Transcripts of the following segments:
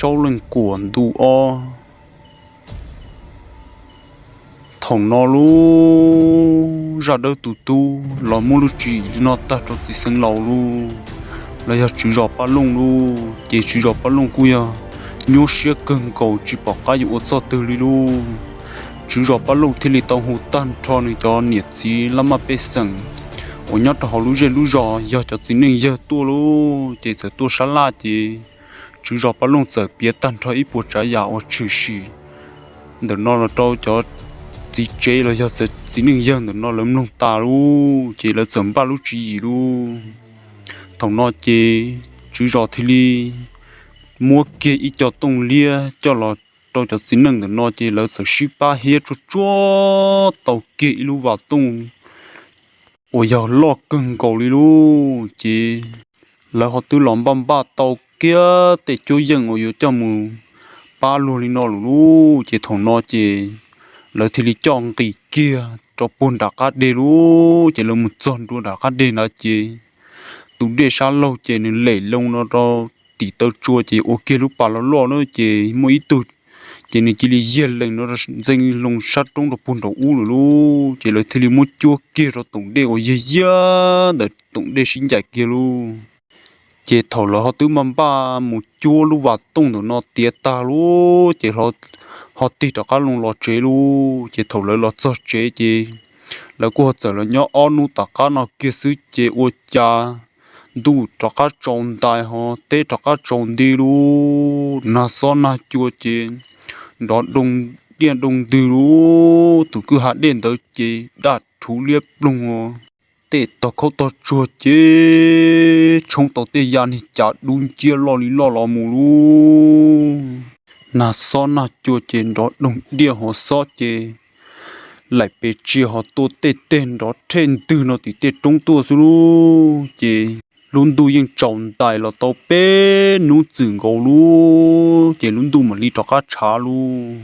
Tsaub Leej Kuam ntu ob. Thaum no lub zaj dawb tus tub los muaj lub tswv yim li no tag rau txiv xeev laus lub, los yog tswv zos Paj Looj lub, ces tswv zos Paj Looj kuj yog nyuaj siab kawg nkaus tsis pom qab yuav ua txoj twg li lub. Tswv zos Paj Looj thiaj li tau hu tag nrho nws cov niam txiv laj maj pej xeem uas nyob rau hauv lub zej lub zos yog cov txiv neej yawg tuaj lub, ces txawm tuaj sab laj ces tswv zos Paj Looj txawm piav tag nrho ib puas tsav yam uas tshwm sim ntawm no los rau cov txiv tsev los yog txiv neej yawg ntawm no lawv mloog tas lub, ces lawv txawm npaj lub tswv yim lub. Thaum no ces tswv zos thiaj li muab kiag ib co tooj liab coj los rau cov txiv neej ntawm no, ces lawv txawm sib pab hiab tsuag tsuag tau kiag ib lub vas tooj uas yog loj kawg nkaus li lub, ces lawv ho twb los npaj npaj tau kiag tej cuab yeej uas yuav coj mus pab luag li no lawm lub, ces thaum no ces lawv thiaj li coj nqis kiag rau puag nram qab deg lub, ces lawv mus txog ntua nram qab deg ntawd ces tus dej sab laug ces nws lem loo no rau tim taw tsua ces ua kiag lub pas loj loj na, ces muaj ib tug ces nws cia li yiag lees no ntxees loo sab roob rau puag nraum ub lawm lub, ces lawv thiaj li muab cuab kiag rau toom dej uas yog yiag ntawm toom dej sib ncaim kiag lub. Ces thaum lawv ho twb npaj npaj mus cuab lub vas tooj ntawm no tiav tag lub, ces ho tig rov qab loo los tsev lub, ces thaum lawv los txog tsev ces lawv kuj ho txawm los nyob ob hnub tom qab no kiag xwb ces ua cas ntuj rov qab tsaus ntais ho teb rov qab tsaus nti lub, nag xob nag cua ces nrov doo diaj doo ntwg lub, tus kwj ha dej ntawd ces daj rhuv liab ploog os. Tej tog khaub tog tsuag ces tshoob tau tej ya niag cav dub nciab loj li loj los mus lub, nag xob nag cua ces nrov doo diaj ho xob ces laim pes tsia ho tua tej teg nrov rhej ntwg no tim tej roob tuaj xwb lub, ces lub ntuj yeej tsaus ntais los tau peb hnub txwm nkaus lub, ces lub ntuj mam li rov qab tshav lub.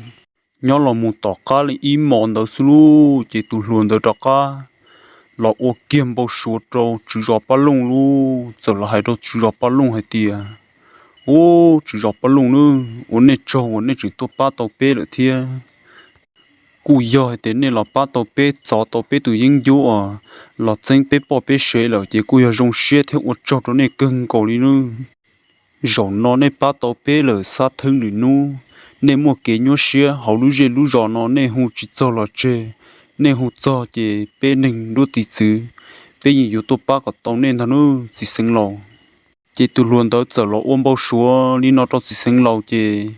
Nyob los mus tom qab li ib hmos ntawd xwb lub, ces tus hluas ntawd rov qab los ua kiag npau suav rau tswv zos Paj Looj lub, txawm los hais rau tswv zos Paj Looj hais tias, Ub, tswv zos Paj Looj nawb, ua nej tsaug uas nej tseem tuaj pab tau peb lawm thiab. Kuj yog hais tias nej los pab tau peb, txov tau peb tus yeeb ncuab uas los txeeb peb poj peb sev lawm ces kuj yog zoo siab thiab ua tsaug rau nej kawg nkaus li nawb. Zaum no nej pab tau peb lawm xab theeb lwm hnub, nej muaj kev nyuaj siab hauv lub zej lub zos no nej hu tsis txog los tseg, nej hu txog ces peb neeg nruab tiv txwv, peb yeej yuav tuaj pab kom tau nej ntag nawb txiv xeev laus. Ces tus hluas ntawd txawm los ua npau suav li no rau txiv xeev laus ces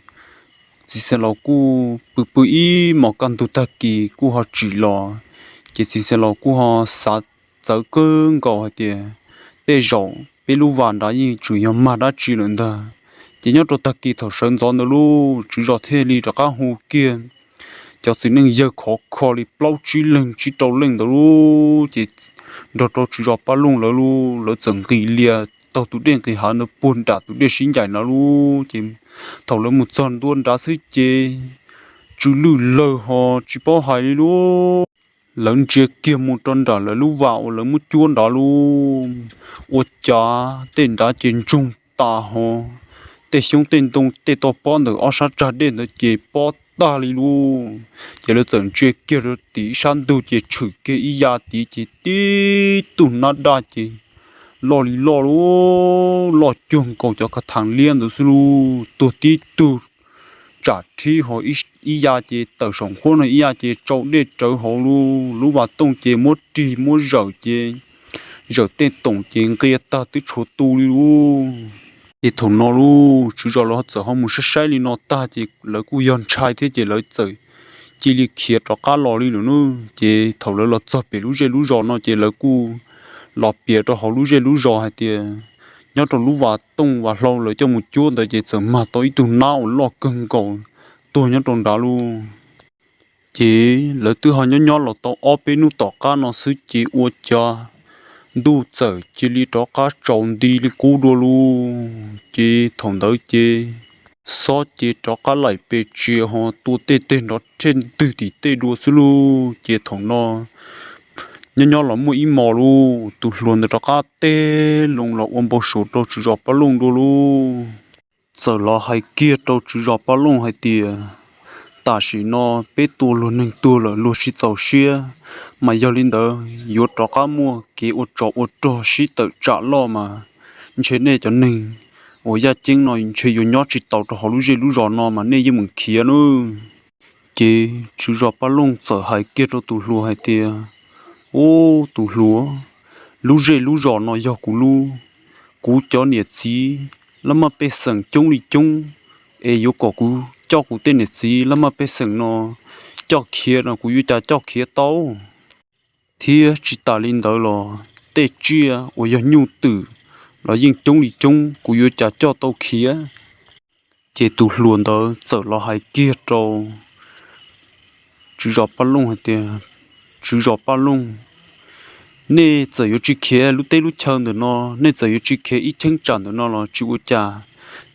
txiv xeev laus kuj pw pw ib hmos kaj ntug tag kis kuj ho tsim los, ces txiv xeev laus kuj ho xav txawv kawg nkaus hais tias tej zaum peb lub vas nrad yeej tseem yog mag dab tsi lawm ntag. Ces nyob rau tag kis thaum sawv ntxov ntawd lub, tswv zos thiaj li rov qab hu kiag cov txiv neej yawg khov kho li plaub tsib leeg tsib rau leej ntawd lub, ces nrog rau tswv zos Paj Looj lawv lub, lawv txawm nqis lias taug tus dej nqis hav ntawd puag nram tus dej sib ncaim ntawd lub, ces thaum lawv mus txog ntua nrad xwb ces tsw lwj lawg ho tsis paub hais li lub. Lawv ntsia kiag mus rau nram lawv lub vas uas lawv muab cuab nrad lub, ua cas tej nrad ces ntsoog tas ho tej xyoob tej ntoo tej toj pob ntawm ob sab tsag dej ntawd ces pob tag li lub. Ces lawv txawm ntsia kiag rau tim ib sab ntug ces tshwm kiag ib ya tid ces tib tug nab daj ces loj li loj lub, loj cuag nkaus cov ka thav liab ntawd xwb lub, tuag tib tug tsam rhib ho ib ya ces tawm saum nqhuab no ib ya ces tsau dej rawv hauv lub, lub vas tooj ces muab rig muab zawm ces zawm tej toom ces nqia tag twb tshuav tu li lub. Ces thaum no lub tswv zos lawv txawm ho mus saib saib li no tag ces lawv kuj yog ntshai thiab ces lawv txawm cia li khiav rov qab los li lawm nawb. Ces thaum lawv los txog pem lub zej lub zos no ces lawv kuj los piav rau hauv lub zej lub zos hais tias nyob rau lub vas tooj vas hlau lawv coj mus cuab ntawd ces txawm mag tau ib tug nab uas loj kawg nkaus tuag nyob rau nrad lub. Ces lawv twb ho nyob nyob los tau ob peb hnub tom qab no xwb ces ua cas ntuj txawm cia li rov qab tsaus nti li qub dua lub. Ces thaum ntawd ces xob ces rov qab laim pes tsia ho tua tej teg nrov rhej ntwg tim tej dua xwb lub. Ces thaum no nyob nyob los muaj ib hmos lub, tus hluas ntawd rov qab teg loo los ua npau suav rau tswv zos Paj Looj dua lub. txawm los hais kiag rau tswv zos Paj Looj hais tias, tam sim no peb tua luag neeg tuag lawm luag tsis txaus siab, mas yog li ntawd yuav rov qab muaj kev ua tsov ua rog sib tawm tsam loj mas ntshe nej cov neeg uas yaj ceeb no ntshe yuav nyob tsis tau rau hauv lub zej lub zos no mas nej yeej meem khiav nawb. Ces tswv zos Paj Looj txawm hais kiag rau tus hluas hais tias, Ub, tus hluas, lub zej lub zos no yog kuv lub. Kuv cov niam txiv laj maj pej xeem coob li coob, es yuav kom kuv coj kuv tej niam txiv laj maj pej xeem no coj khiav no kuv yuav cas coj khiav tau. Thiab tsis tas li ntawd los tej tsiaj uas yog nyuj twm los yeej coob li coob, kuv yuav cas coj tau khiav. Ces tus hluas ntawd txawm los hais kiag rau tswv zos Paj Looj hais tias, Tswv zos Paj Looj, nej txawm yuav tsis khiav lub teb lub chaw ntawm no, nej txawm yuav tsis khiav ib cheeb tsam ntawm no los tsis ua cas,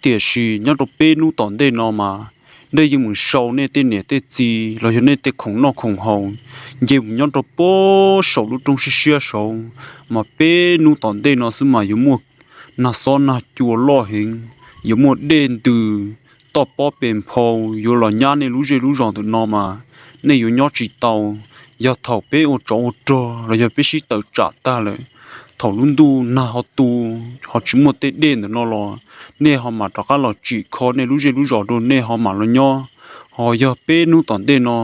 tiam sis nyob rau peb hnub tom ntej no mas nej yeej meem sau nej tej niam tej txiv los yog nej tej khoom noj khoom haus nce mus nyob rau pem saum lub roob siab siab saud, mas peb hnub tom ntej no xwb mas yuav muaj nag xob nag cua loj heev, yuav muaj dej ntws toj pob pes nphau yuav los nyab nej lub zej lub zos ntawm no mas nej yuav nyob tsis tau. Yog thaum peb ua tsov ua rog los yog peb sib tawm tsam tag lawm, thaum lub ntuj nag ho tu, ho tsis muaj tej dej ntawm no los, nej ho mam rov qab los tsim kho nej lub zej lub zos rau nej ho mam los nyob. Ho yog peb hnub tom ntej no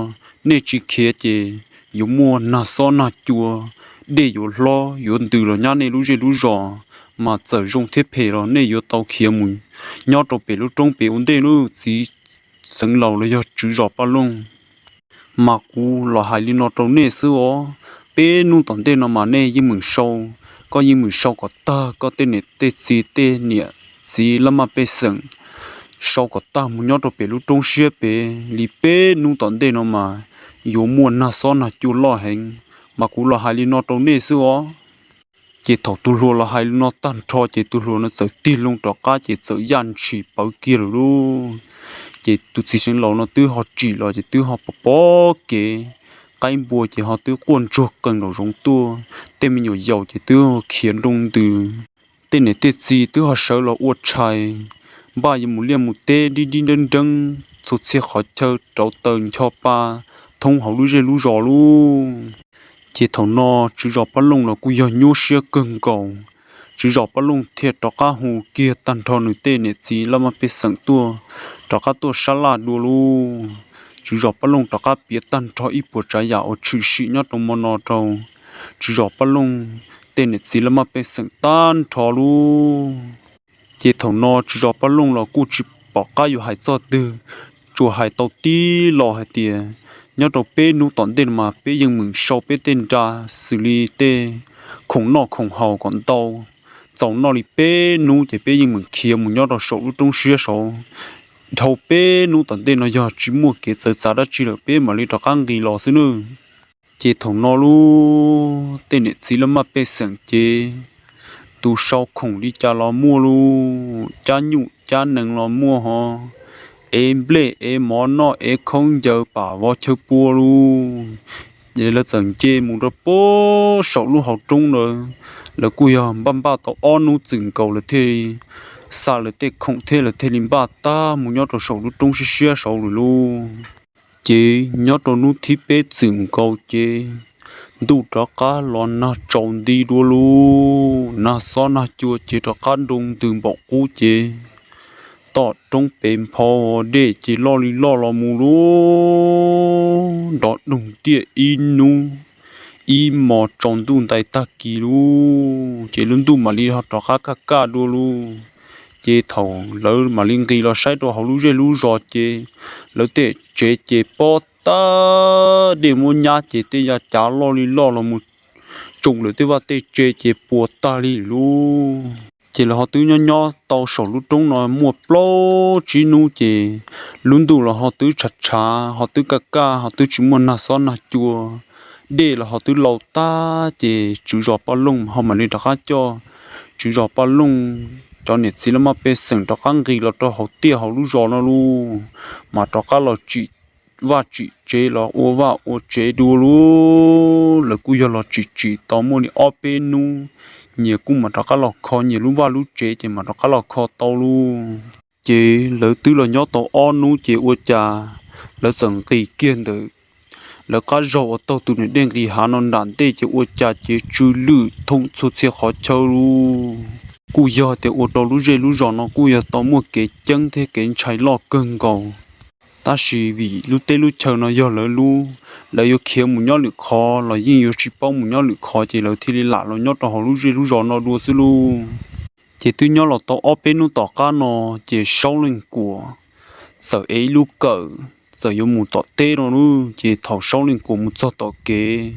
nej tsis khiav ces yuav muaj nag xob nag cua, dej yuav hlob yuav ntws los nyab nej lub zej lub zos, mas txawm zoo thiab phem los nej yuav tau khiav mus nyob rau pem lub roob pem ua ntej nawb txiv xeev laus los yog tswv zos Paj Looj. Mas kuv los hais li no rau nej xwb os, peb hnub tom ntej no mas nej yeej meem sau, koj yeej meem sau kom tag koj tej niam tej txiv tej niam txiv laj maj pej xeem, sau kom tag mus nyob rau pem lub roob siab pem li peb hnub tom ntej no mas yuav muaj nag xob nag cua loj heev, mas kuv los hais li no rau nej xwb os. Ces thaum tus hluas los hais li no tag nrho ces tus hluas no txawm tig loo rov qab ces txawm yaj ntshis pawv kiag lawm lauj. Ces tus txiv xeev laus no twb ho tsim los ces twb ho pom pom kev, qaib npua ces ho twb quaj ntsuag qees nraum zoov tuaj, tej me nyuam yaus ces twb khiav nroo ntws, tej niam tej txiv twb ho sawv los ua tshais, npaj yuav mus liaj mus teb nrib nrib nreeb nreeb, txhua txhia qhov chaw rauv taws ncho pa thoob hauv lub zej lub zos lauj. Ces thaum no tswv zos Paj Looj los kuj yog nyuaj siab kawg nkaus, tswv zos Paj Looj thiaj rov qab hu kiag tag nrho nws tej niam txiv laj maj pej xeem tuaj, rov qab tuaj sab laj dua lauj. Tswv zos Paj Looj rov qab piav tag nrho ib puas tsav yam uas tshwm sim nyob rau hmo no rau tswv zos Paj Looj tej niam txiv laj maj pej xeem tag nrho lauj. Ces thaum no tswv zos Paj Looj los kuj tsis pom qab yuav hais txog twg, tsuas hais tau tib lo hais tias, nyob rau peb hnub tom ntej no mas peb yeej meem sau peb tej nra xws li tej khoom noj khoom haus kom ntau, txaus noj li peb hnub ces peb yeej meem khiav mus nyob rau saum lub roob siab saud. Dhau peb hnub tom ntej no yog tsis muaj kev txawv txav dab tsi lawm peb mam li rov qab nqis los xwb nawb. Ces thaum no lauj, tej niam txiv laj maj pej xeem ces tus sau khoom li cas los muaj lauj, cab nyuj cab nees los muaj ho, ev nplej ev mov noj ev khaub ncaws pam vov chaw pua lauj. Ces lawv txawm nce mus rau pem saum lub hauv roob ntawd, lawv kuj yog npaj npaj tau ob hnub txwm nkaus lawv thiaj li xa lawv tej khoom thiab lawv thiaj li npaj tag mus nyob rau saum lub roob siab siab saud lawm lauj. Ces nyob rau hnub thib peb txwm nkaus ces ntuj rov qab los nag tsaus nti dua lauj, nag xob nag cua ces rov qab nroo ntws npaum qub ces tom roob pem nphau dej ces loj li loj los mus lauj, nrov doog tiaj ib hnub ib hmos tsaus ntuj ntais tag kis lauj, ces lub ntuj mam li ho rov qab kaj kaj dua lauj. Ces thaum lawv mam li nqis los saib rau hauv lub zej lub zos ces lawv tej tsev ces pob tag, dej muab nyab ces tej yav cav loj li loj los mus tsoo lawv tej vaj tej tsev ces puas tag li lauj. Ces lawv ho twb nyob nyob tau saum lub roob no muaj plaub tsib hnub ces lub ntuj los ho twb tshav tshav ho twb kaj kaj ho twb tsis muaj nag xob nag cua, dej los ho twb laus tag ces tswv zos Paj Looj ho mam li rov qab coj tswv zos Paj Looj cov niam txiv laj maj pej xeem rov qab nqis los rau hauv tiaj hauv lub zos no lauj, mas rov qab los tsim vaj tsim tsev los ua vaj ua tsev dua lauj. Lawv kuj yog los tsim tsim tau muaj li ob peb hnub, nyias kuj mam rov qab los kho nyias lub vaj lub tsev ces mam rov qab los kho tau lauj. Ces lawv twb los nyob tau ob hnub ces ua cas lawv txawm nqis kiag ntawm lawv qab zog uas taug tus niam dej nqis hav no nram ntej ces ua cas ces tsw lwj thoob txhua txhia qhov chaw lug. Kuj yog tias ua rau lub zej lub zos no kuj yog tau muaj kev ceeb thiab kev ntshai loj kawg nkaus. Tab sis vim lub teb lub chaw no yog lawv lub, lawv yuav khiav mus nyob lwm qhov los yeej yuav tsis paub mus nyob lwm qhov ces lawv thiaj li lam los nyob rau hauv lub zej lub zos no dua xwb lauj. Ces twb nyob los tau ob peb hnub tom qab no, ces Saub Leej Kuam txawm ev ib lub kawm txawm yuav mus tom teb no lauj. Ces thaum Saub Leej Kuam mus txog tom kev,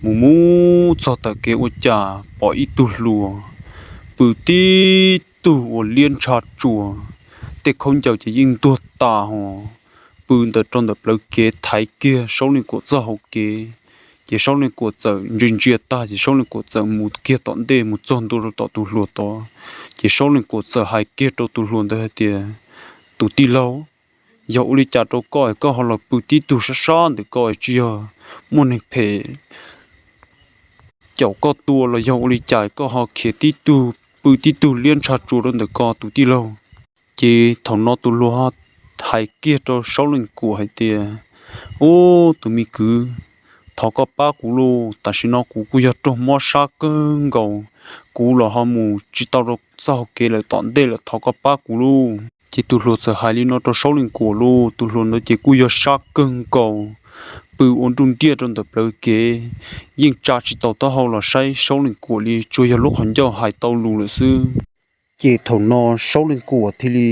mus mus txog tom kev ua cas pom ib tug hluas pw tib tug uas liab ntsha tsuas, tej khaub ncaws ces yeej ntuag tas hos, pw ntawm rau ntawm plawv kev thaiv kiag Saub Leej Kuam txoj hauv kev. Ces Saub Leej Kuam txawm ntsia ntsia tag ces Saub Leej Kuam txawm mus kiag tom ntej mus txog ntua rau tom tus hluas tod. Ces Saub Leej Kuam txawm hais kiag rau tus hluas ntawd hais tias, tus tij laug, yog ua li cas rau koj es koj ho los pw tib tug sab sab ntawm ko es tsis yog muaj neeg phem caum koj tua los yog ua li cas koj ho khiav tib tug pw tib tug liab ntsha tsuas rau ntawm ko tus tij laug? Ces thaum no tus hluas hais kiag rau Saub Leej Kuam hais tias, ub, tus me kwv, thov koj pab kuv lauj, tam sim no kuv kuj yog raug mob sab kawg nkaus, kuv los ho mus tsis tau rau txoj hauv kev lawm tom ntej lawm, thov koj pab kuv lauj. Ces tus hluas txawm hais li no rau Saub Leej Kuam lauj, tus hluas ntawd ces kuj yog sab kawg nkaus, pw ua nruj nriaj rau ntawm plawv kev, yeej tsa tsis tau taub hau los saib Saub Leej Kuam li, tsuas yog lub qhov ncauj hais tau lus lawm xwb. Ces thaum no Saub Leej Kuam thiaj li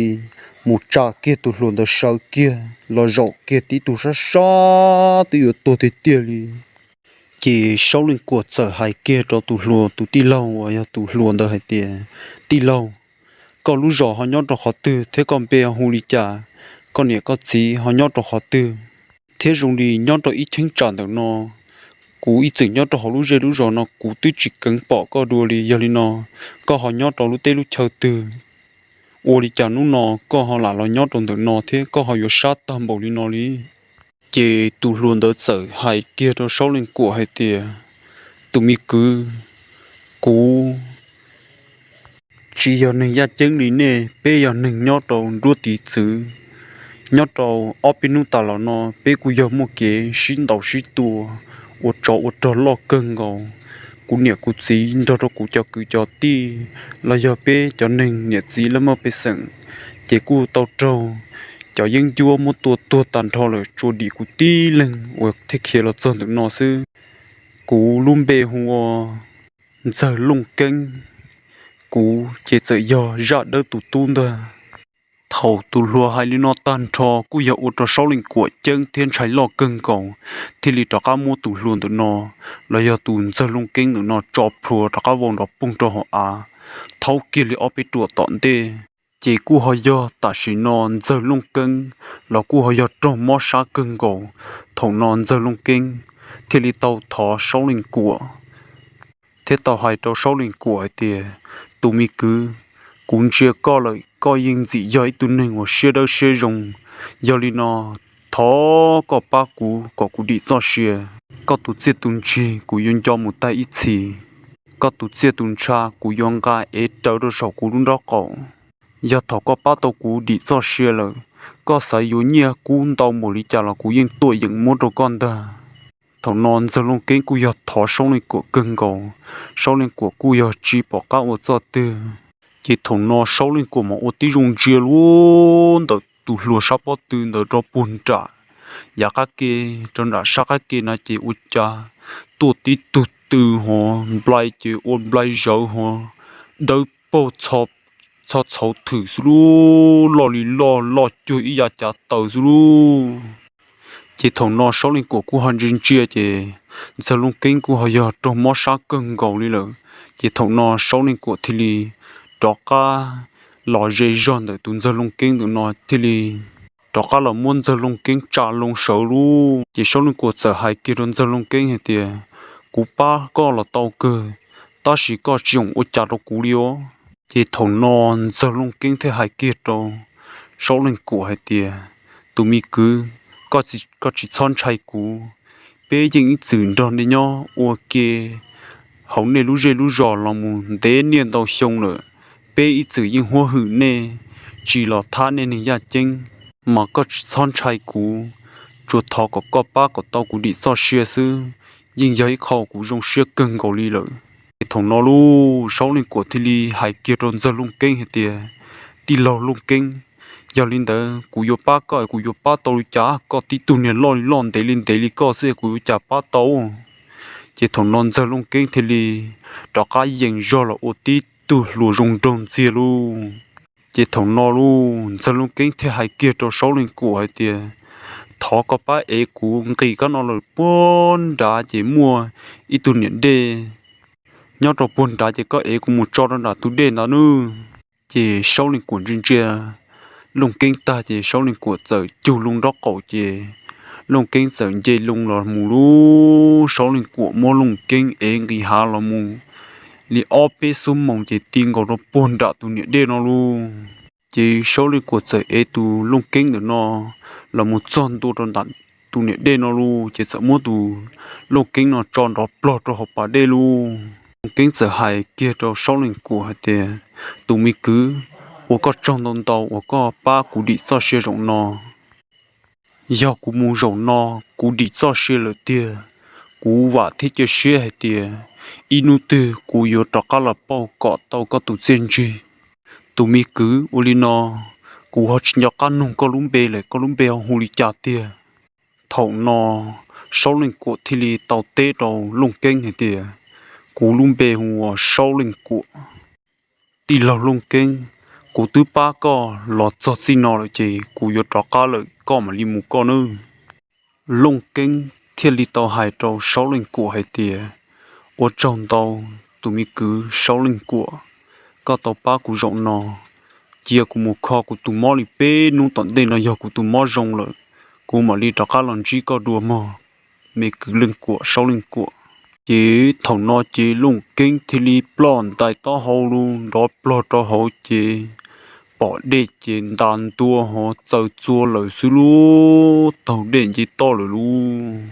mus tsa kiag tus hluas ntawd sawv kiag los zaum kiag tib tug sab sab twb yuav tuag tiag tiag li. Ces Saub Leej Kuam txawm hais kiag rau tus hluas tus tij laug uas yog tus hluas ntawd hais tias, tij laug, koj lub zos ho nyob rau qhov twg thiab koj npe hu li cas? Koj niam koj txiv ho nyob rau qhov twg? Thiab zoo li nyob rau ib cheeb tsam ntawm no, kuv ib txwm nyob rau hauv lub zej lub zos no kuv twb tsis keev pom koj dua li. Yog li no, koj ho nyob rau lub teb lub chaw twg? Ua li cas hnub no koj ho lam los nyob rau ntawm no thiab koj ho yuav sab tag npaum li no li? Ces tus hluas ntawd txawm hais kiag rau Saub Leej Kuam hais tias, tus me kwv, kuv tsis yog neeg yaj ceeb li nej, peb yog neeg nyob rau nruab tiv txwv. Nyob rau ob peb hnub tas los no peb kuj yog muaj kev sib ntaus sib tua, ua tsov ua rog loj kawg nkaus. Kuv niam kuv txiv nrog rau kuv cov kwv cov tij los yog peb cov neeg niam txiv laj mej pej xeem, ces kuj tau raug cov yeeb ncuab muab tua tuag tag nrho lawm, tsuas dim kuv tib leeg uas thiaj khiav los txog ntawm no xwb. Kuv lub npe hu ua Ntxawg Looj Keeb, kuv ces txawm yog Zaj Dawb tus tub ntag. Thaum tus hluas hais li no tag nrho kuj yog ua rau Saub Leej Kuam ceeb thiab ntshai loj kawg nkaus, thiaj li rov qab muab tus hluas ntawm no los yog tus Ntxawg Looj Keeb ntawm no tso plhuav rov qab vau nrov poog rau hauv av, thaub kiag li ob peb ruam tom ntej. Ces kuj ho yog tam sim no Ntxawg Looj Keeb los kuj ho yog raug mob sab kawg nkaus. Thaum no Ntxawg Looj Keeb thiaj li tau thov Saub Leej Kuam thiab tau hais rau Saub Leej Kuam hais tias, tus me kwv, kuv ntsia koj lawm koj yeej ntxim yog ib tug neeg uas siab dawb siab zoo. Yog li no, thov koj pab kuv kom kuv dim txoj sia. Koj tus txiaj tus ntsig kuv yuav nco mus tag ib txhis. Koj tus txiaj tus ntsha kuv yuav nqa ev raws rau saum kuv lub nraub qaum. Yog thaum koj pab tau kuv dim txoj sia lawm, koj xav yuav nyiaj kub ntau npaum li cas los kuv yeej tuaj yeem muab rau koj ntag. Thaum no Ntxawg Looj Keeb kuj yog thov Saub Leej Kuam kawg nkaus, Saub Leej Kuam kuj yog tsis pom qab ua txoj twg. Ces thaum no Saub Leej Kuam mas ua tib zoo ntsia lub ntawm tus hluas sab pob tw ntawd rau puag nram yav qab ke, rau nram sab qab ke na ces ua cas tuaj tib tug tw hov nplai ces ua nplai zawv hov dawb paug txho txhauv thwm xwb lub, loj li loj loj cuag ib yav cav taws xwb lub. Ces thaum no Saub Leej Kuam kuj ho ntsia ntsia ces Ntxawg Looj Keeb kuj ho yog raug mob sab kawg nkaus li lawm. Ces thaum no Saub Leej Kuam thiaj li rov qab los ze zog ntawm tus Ntxawg Looj Keeb ntawm no thiaj li rov qab los muab Ntxawg Looj Keeb tsa loo sawv lub. Ces Saub Leej Kuam txawm hais kiag rau Ntxawg Looj Keeb hais tias, kuv pab koj los tau kawg, tab sis koj tsis txhob ua cas rau kuv li os. Ces thaum no Ntxawg Looj Keeb thiaj hais kiag rau Saub Leej Kuam hais tias, tus me kwv, koj tsis txhob ntshai kuv, peb yeej ib txwm nrog nej nyob ua ke hauv nej lub zej lub zos los mus ntev niaj ntau xyoo lawm. Peb ib txwm yeej huab hwm nej, tsis los thab nej neeg yaj ceeb, mas koj tsis txhob ntshai kuv, tsuas thov kom koj pab kom tau kuv dim txoj sia xwb, yeej yog ib qho kuv zoo siab kawg nkaus li lawm. Ces thaum no lub Saub Leej Kuam thiaj li hais kiag rau Ntxawg Looj Keeb hais tias, Tij laug Looj Keeb, yog li ntawd kuv yuav pab koj, kuv yuav pab tau li cas? Koj tib tug niag loj li loj ntev li ntev li koj xwb kuv yuav cas pab tau? Ces thaum no Ntxawg Looj Keeb thiaj li rov qab yees zog los ua tib tug hluas zoo nraug ntxiag lauj. Ces thaum no lauj, Ntxawg Looj Keeb thiaj hais kiag rau Saub Leej Kuam hais tias, Thov koj pab ev kuv nqis kab no lawm puag nrad ces muaj ib tug niam dej nyob rau puag nrad ces koj ev kuv mus tso rau nram tus dej ntawd nawb. Ces Saub Leej Kuam ntsia ntsia Looj Keeb tag ces Saub Leej Kuam txawm cug loo nraub qaum ces Looj Keeb txawm nce loo los mus lauj. Saub Leej Kuam muab Looj Keeb ev nqis hav los mus li ob peb xuab moos ces ti nkaus rau puag nram tus niam dej no lauj. Ces Saub Leej Kuam txawm ev tus Looj Keeb ntawm no los mus txog ntua rau nram tus niam dej no lauj, ces txawm muab tus Looj Keeb no tso nrov plog rau hauv pas dej lauj. Looj Keeb txawm hais kiag rau Saub Leej Kuam hais tias, Tus me kwv, ua koj tsaug ntau ntau uas koj pab kuv dim txoj sia zaum no. Yog kuv mus zaum no kuv dim txoj sia lawm tiag, kuv vam thiab cia siab hais tias ib hnub twg kuv yuav rov qab los pauj kom tau koj tus txiaj ntsig. Tus me kwv, ua li no kuv ho tsis nco qab nug koj lub npe lawm, koj lub npe ho hu li cas tiag? Thaum no Saub Leej Kuam thiaj li tau teb rau Looj Keeb hais tias, Kuv lub npe hu ua Saub Leej Kuam. Tij laug Looj Keeb, kuv twb pab koj los txog txij no lawm ces kuv yuav rov qab lawm, koj mam li mus koj nawb. Looj Keeb thiaj li tau hais rau Saub Leej Kuam hais tias, Ua tsaug ntau, tus me kwv Saub Leej Kuam, koj tau pab kuv zaum no. Cia kuv mus kho kuv tus mob li peb hnub tom ntej no, yog kuv tus mob zoo lawm, kuv mam li rov qab los ntsib koj dua mog, me kwv Leej Kuam, Saub Leej Kuam. Ces thaum no ces Looj Keeb thiaj li ploj ntais taub hau los nrov plog rau hauv ces pom dej ces ntas ntua hauv txaws txua lawm xwb lauj, taug dej nce toj lawm lauj.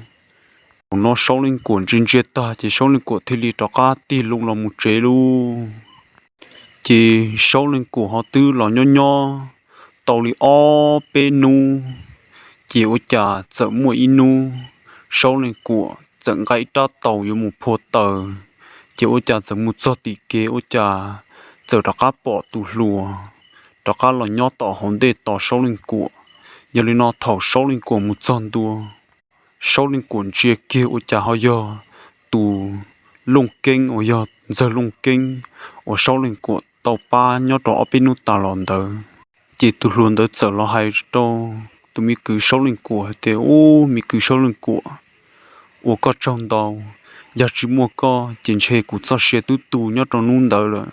Thaum no Saub Leej Kuam ntsia ntsia tag ces Saub Leej Kuam thiaj li rov qab tig loo los mus tsev lauj. Ces Saub Leej Kuam ho twb los nyob nyob tau li ob peb hnub, ces ua cas txawm muaj ib hnub Saub Leej Kuam txawm nqa ib rab taus yuav mus phua taws, ces ua cas txawm mus txog tim kev ua cas txawm rov qab pom tus hluas rov qab los nyob tom hauv ntej tos Saub Leej Kuam. Yog li no thaum Saub Leej Kuam mus txog ntua, Saub Leej Kuam ntsia kiag ua cas ho yog tus Looj Keeb uas yog Ntxawg Looj Keeb uas Saub Leej Kuam tau pab nyob rau ob peb hnub tas los ntawd. Ces tus hluas ntawd txawm los hais rau tus me kwv Saub Leej Kuam hais tias, Ub, me kwv Saub Leej Kuam, ua koj tsaug ntau. Yog tsis muaj koj ces ntshe kuv txoj sia twb tu nyob rau hnub ntawd lawm.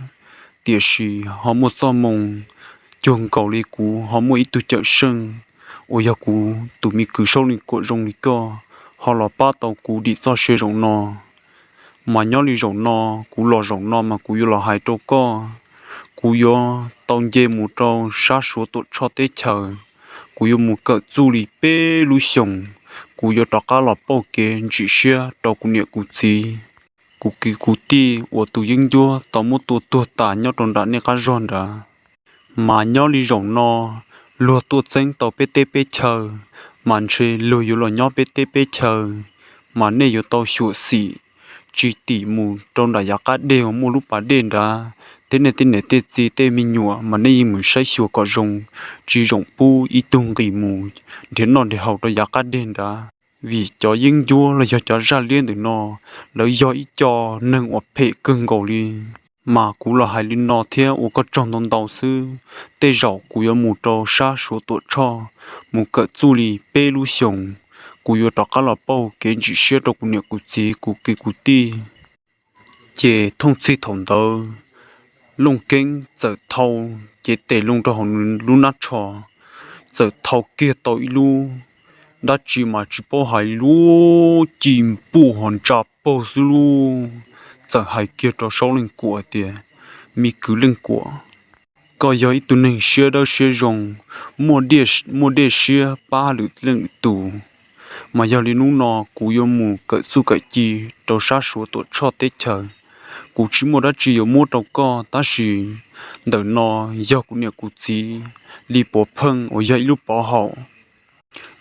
Tiam sis ho muaj txoj moo cuag nkaus li kuv ho muaj ib tug cawm seej uas yog kuv tus me kwv Saub Leej Kuam zoo li koj ho los pab tau kuv dim txoj sia zaum no. Mas nyob li zaum no, kuv los zaum no mas kuv yuav los hais rau koj, kuv yuav tau nce mus rau sab Suav Tuam Tshoj teb chaws, kuv yuav mus kawm txuj li peb lub xyoos, kuv yuav rov qab los pauj kev ntsim siab rau kuv niam kuv txiv, kuv kwv kuv tij uas tus yeeb ncuab tau muab tua tuag tas nyob rau nram nej qab zog nrad. Mas nyob li zaum no, luag tuaj txeeb tau peb teb peb chaw, mas ntshe luag yuav los nyob peb teb peb chaw, mas nej yuav tau xyuam xim tsis tim mus rau nram yav qab deg uas muaj lub pas dej nrad. Tej nej tej niam tej txiv tej me nyuam mas nej yeej mus saib xyuas kom zoo, tsis zoo pub ib tug nqis mus nrhiav noj nrhiav haus rau yav qab deg nrad, vim cov yeeb ncuab los yog cov zaj liab ntawm no, lawv yog ib co neeg uas phem kawg nkaus li. Mas kuv los hais li no thiab ua koj tsaug ntau ntau xwb. Tej zaum kuv yuav mus rau sab Suav Tuam Tshoj mus kawm txuj li peb lub xyoos, kuv yuav rov qab los pauj kev ntsim siab rau kuv niam kuv txiv kuv kwv kuv tij. Ces thooj txhij thaum ntawd, Looj Keeb txawm thau cev tes loo rau hauv lub hnab tsho, txawm thau kiag tau ib lub dab tsi mas tsis paub hais lub ci npuj ho ntsa paug xwb lub, txawm hais kiag rau Saub Leej Kuam tias, Me kwv Leej Kuam, koj yog ib tug neeg siab dawb siab zoo, muaj dej siab pab lwm leej lwm tus, mas yog li hnub no kuv yuav mus kawm txuj kawm ci rau sab Suav Tuam Tshoj teb chaws. Kuv tsis muaj dab tsi yuav muab rau koj, tab sis ntawm no yog kuv niam kuv txiv li puav pheej uas yog ib lub pov haum.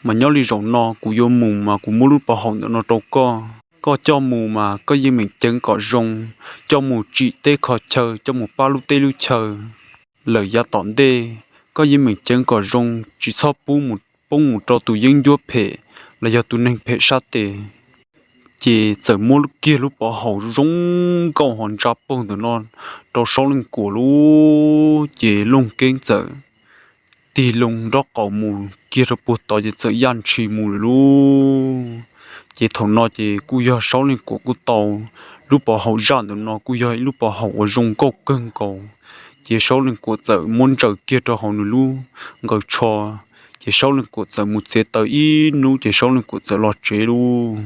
Mas nyob li zaum no kuv yuav mus mas kuv muab lub pov haum ntawm no rau koj, koj coj mus mas koj yeej meem ceev kom zoo, coj mus tsim teb kho chaw, coj mus pab lub teb lub chaw lawm yav tom ntej. Koj yeej meem ceev kom zoo, tsis txhob pub mus poob mus rau tus yeeb ncuab phem los yog tus neeg phem sab tes. Ces txawm muab kiag lub pov haum zoo nkauj ho ntsa paug ntawm no rau Saub Leej Kuam lub, ces Looj Keeb txawm tig loo nrob qaum mus kiag rau puag tod ces txawm yaj ntshis mus lawm lub. Ces thaum no ces kuj yog Saub Leej Kuam kuj tau lub pov haum zaj ntawm no kuj yog ib lub pov haum uas zoo nkauj kawg nkaus. Ces Saub Leej Kuam txawm muab ntsaws kiag rau hauv nws lub nqaws tsho, ces Saub Leej Kuam txawm mus txiav taws ib hnub ces Saub Leej Kuam txawm los tsev lub.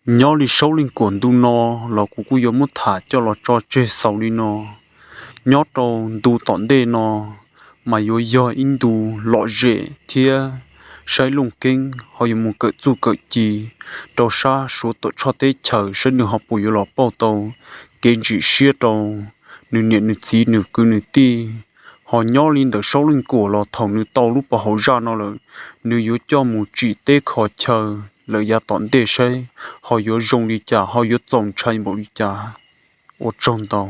Nyob li Saub Leej Kuam ntu no los kuv kuj yuav muab tham coj los tso tseg xaus li no. Nyob rau ntu tom ntej no mas yuav yog ib ntu lom zem thiab saib Looj Keeb ho yuav mus kawm txuj kawm ci rau sab Suav Tuam Tshoj teb chaws saib nws ho puas yuav los pauj tau kev ntsim siab rau nws niam nws txiv nws kwv nws tij. Ho nyob li ntawm Saub Leej Kuam los thaum nws tau lub pov haum zaj no lawm, nws yuav coj mus tsim teb kho chaw lawm yav tom ntej saib ho yuav zoo li cas ho yuav txaus ntshai npaum li cas. Ua tsaug ntau.